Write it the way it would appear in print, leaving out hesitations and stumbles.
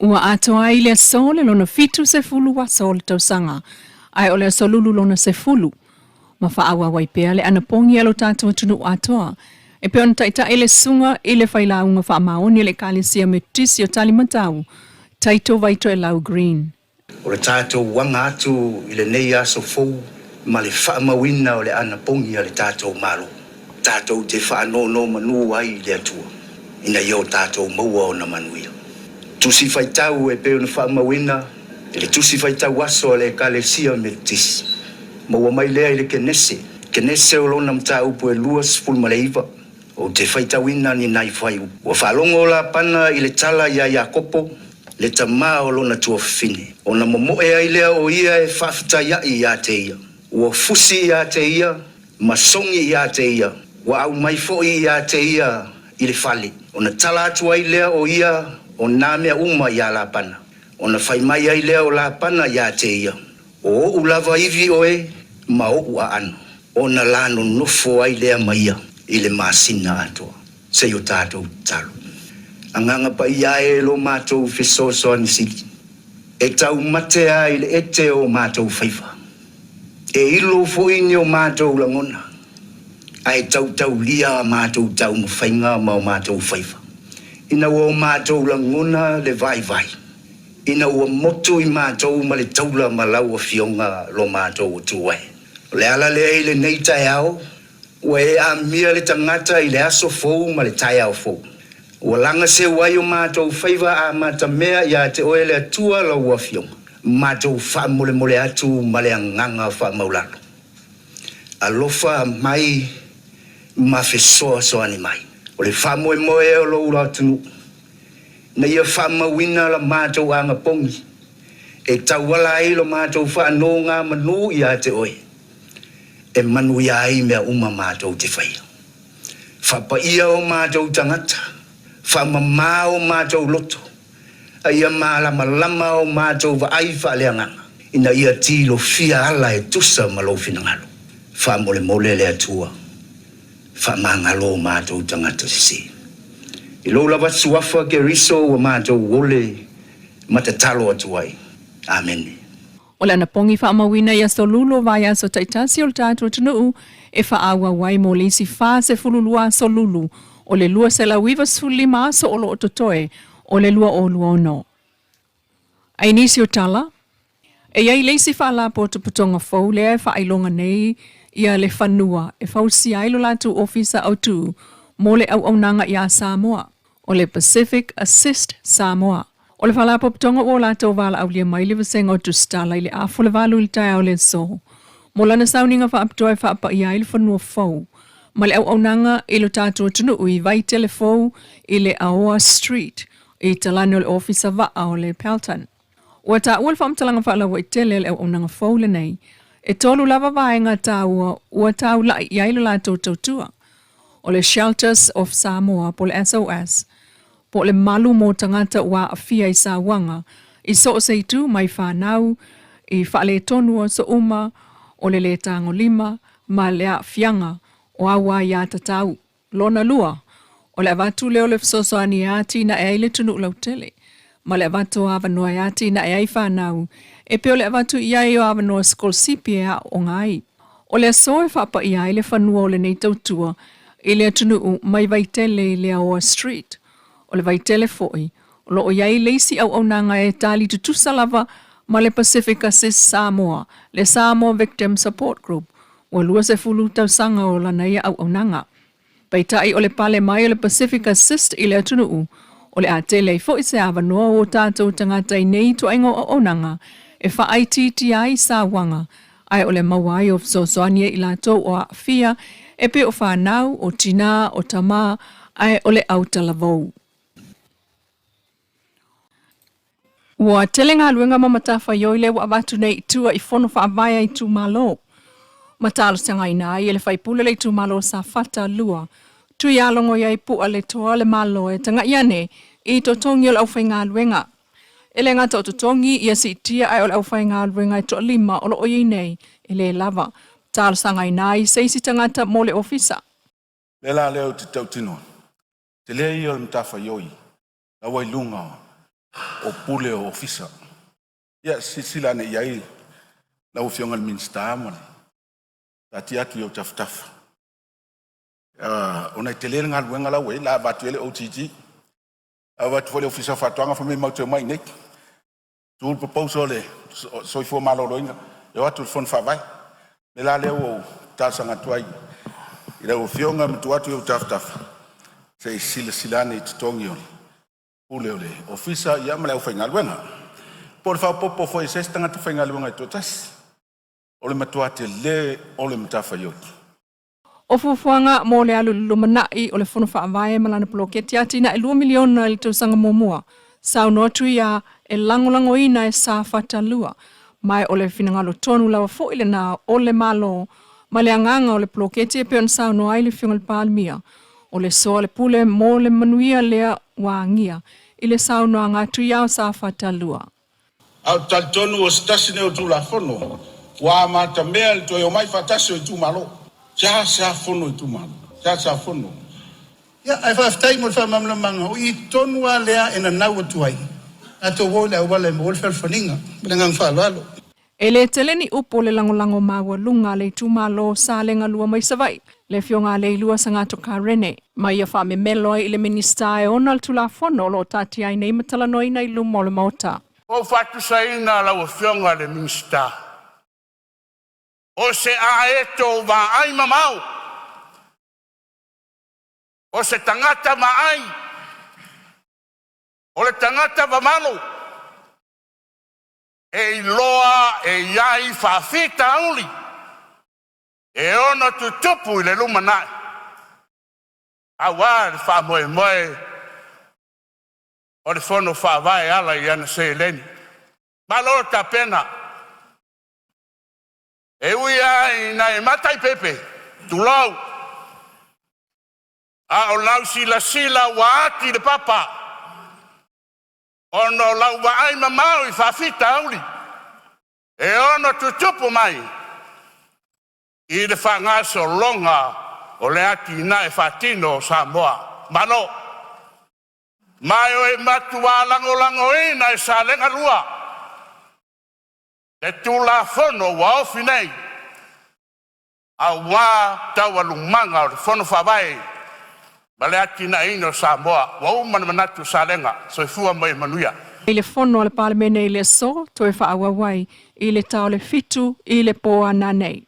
Ua atoa ai le aso le lona 70 aso o le tausaga, ae o le aso lulu lona 10, ma faaauau ai pea le anapogi a lo tatou atunuu atoa, e pei ona taitai le susuga i le failauga faamaoni a le Ekalesia Metotisi o Talimatau, Taito Vaitoelau Green. O le tatou aga atu i lenei aso fou ma le faamauina o le anapogi a le tatou Malo, tatou te faanonomanu ai i le Atua ina ia o tatou maua ona manuia. Tusi Faitau e pei ona faamauina i le Tusi Faitau Aso a le Ekalesia Metotisi. Maua mai lea i le Kenese, Kenese o lona mataupu e 29, Ou te faitauina ni nai fuaiupu. Ua faalogo o Lapana i le tala iā Iakopo, le tamā o lona tuafafine, ona momoe ai lea o ia e faafetaiaʻi iā te ia. Ua fusi iā te ia, ma sogi iā te ia, ua aumai foʻi iā te ia i le fale, ona tala atu ai lea o ia o nā mea uma iā Lapana. Ona fai mai ai lea o Lapana iā te ia, O oʻu lava ivi oe ma oʻu aano, ona la nonofo ai lea ma ia i le masina atoa. Se i o tatou tatalo. Agaga Paia e lo matou fesoasoani sili, e taumate a i le ete o matou faiva. E ilo foi ni o matou lagona, ae tautaulia a matou taumafaiga ma o matou faiva, ina ua o matou lagona le vaivai. Ina ua motu i matou ma le taula ma lau Afioga lo matou Atua e. O le ala lea i lenei taeao, ua e amia le tagata i le aso fou ma le taeao fou. Ua laga seu ai o matou faiva amatamea ia te oe le Atua lau Afioga, matou faamolemole atu ma le agaga faamaulalo. Alofa mai ma fesoasoani mai. O le faamoemoe o lou atunuu. Ina ia faamauina la matou agapogi e tauala ai lo matou faanogamanu ia te oe, e manuia ai mea uma matou te faia. Faapaia o matou tagata, faamama o matou loto, a ia malamalama o matou vaai faaleagaga, ina ia tilofia ala e tusa ma lou finagalo. Faamolemole le Atua. Faamagalo o matou tagata sese. I lou lava suafa Keriso ua matou ole ma tatalo atu ai. Amene. O le anapogi faamauina i aso lulu o vaiaso taitasi o le tatou atunuu e faaauau ai mo le isi 42 aso lulu o le 295 aso o lo o totoe o le 2026. I nisi o tala, e i ai le isi faalapotopotoga fou lea e faailoga nei ia le fanua e fausia ai lo latou ofisa autu mo le auaunaga iā Samoa, o le Pacific Assist Samoa. O le faalapotopotoga ua o latou valaaulia mai le vasega o Tusitala i le afu o le valu i le taeao o le aso mo lana sauniga faapitoa e faapaia ai le fanua fou ma le auaunaga i lo tatou atunuu i Vaitele Fou i le Aoa Street i talane o le Ofisa Vaa o le Pelton. Ua taua le faamatalaga faalauaitele a le auaunaga fou lenei, e tolu lava vaega taua ua taula'i i ai le latou tautua, o le Shelters of Samoa po o le SOS, po o le malu mo tagata ua aafia i sauaga i so o se itu mai fanau, i faaletonu o aso uma, o le lē tagolima ma le aafiaga o auaiātatau. Lona lua, o le avatu lea o le fesoasoani e atinae ai le atunuu lautele, ma le avatu o avanoa e atinae ai fanau, e pei o le avatu i ai o avanoa sikolasipi e aooga ai. O le aso e faapaia ai le fanua o lenei tautua i le atunuu mai Vaitele i Leaoa Street. O le Vaitele foi, o lo o i ai le isi auaunaga e tali tutusa lava ma le Pacific Assist Samoa, le Samoa Victim Support Group, Ua 20 tausaga o lana ia auaunaga. Peitai o le pale mai o le Pacific Assist i le atunuu, o le a tele ai foi se avanoa o o tatou tagata i nei ituaiga o auaunaga e faaitiitia ai sauaga ae o le maua ai o fesoasoani e i latou o aafia e pei o fanau, o tinā, o tamā ae o le autalavou. Ua tele galuega ma matafaioi lea ua avatu nei i tua i fono faavae a itumalo ma talosagaina ai e le faipule le itumalo o Safata 2 Tuialogo i ai Pua le Toa le Malo e taga'i ane i totogi o le aufaigaluega. E le gata o totogi ia siitia ae o le aufaigaluega e toalima o lo o i ai nei e le lava. Talosagaina ai se isi tagata mo le ofisa. Le la lea ou te tautino, tele ia o le matafaioi la ua i luga o pule o ofisa. Ia silasila ane i ai lau Afioga i le Minisita ma le taatia atu i ou tafatafa, ona e tele le galuega la ua i ai, o le a avatu ai le OGG, avatu foi i le Ofisa o Faatoaga fai mai matou te omai i inei, tu le proposal a le Soifua Maloloina e o atu i le Fono Faavae. O le mea la lea ua ou talosaga atu ai i lau Afioga ma tuu atu i ou tafatafa se i silasila ane i totogi o pule o le ofisa ma le aufaigaluega. Po o le faaopoopo foi o se isi tagata faigaluega e toatasi. O le matua tele o le matafaioi. O fuafuaga mo le alu i le lumanai o le Fono Faavae ma lana poloketi atinae $2 miliona i le tausaga muamua, saunoa Tuia e lagolagoina e Safata 2, ma o le finagalo tonu lava foi lena o le Malo ma le agaga o le poloketi e pei ona saunoa ai le Afioga i le Palemia. O le soa o le pule mo le manuia lea ua agia i le saunoaga a Tuia o Safata 2. Ae ou te talitonu o se tasi lenei o Tulafono ua amatamea i le toe omai faatasi o itumalo. Seasea fono itumalo, seasea fono. Ia, ae faafetai mo le faamalamalamaga, o i tonu lava lea e nanau atu ai, tatou o i le auala e maua ai le fealofaniga. Ma le agaga faaaloalo. E le tele ni upu o le lagolago maualuga a le itumalo o Salega 2 mai Savaii, le Afioga a Leilua Sagato Karene, ma ia faamemelo ai i le Minisita e ona le Tulafono o lo o taatia ai nei ma talanoaina i luma o le Maota. Ua ou faatusaina lau Afioga i le Minisita, o se aeto vaai mamao, o se tagata vaai, o le tagata mamalu e iloa e i ai faafitauli e ono tutupu i le lumanai aua le faamoemoe o le Fono Faavae e ala i ana seleni. Malo tapena. E ui lava ina e mataipepe, tulou, a o lau silasila ua ati le papa ona o lau vaai mamao i faafitauli e ono tutupu mai i le faagasologa o le atinae faatino o Samoa. Malo! Ma e matua lagolagoina e Salega 2 le Tulafono ua ofi nei aua taualumaga o le Fono Faavae ma le atinaeina o Samoa. Ua uma ona manatu Salega. Soifua ma ia manuia. I le fono a le Palemene i le aso, toe faaauau ai i le ta o le 7 i le po a nanei.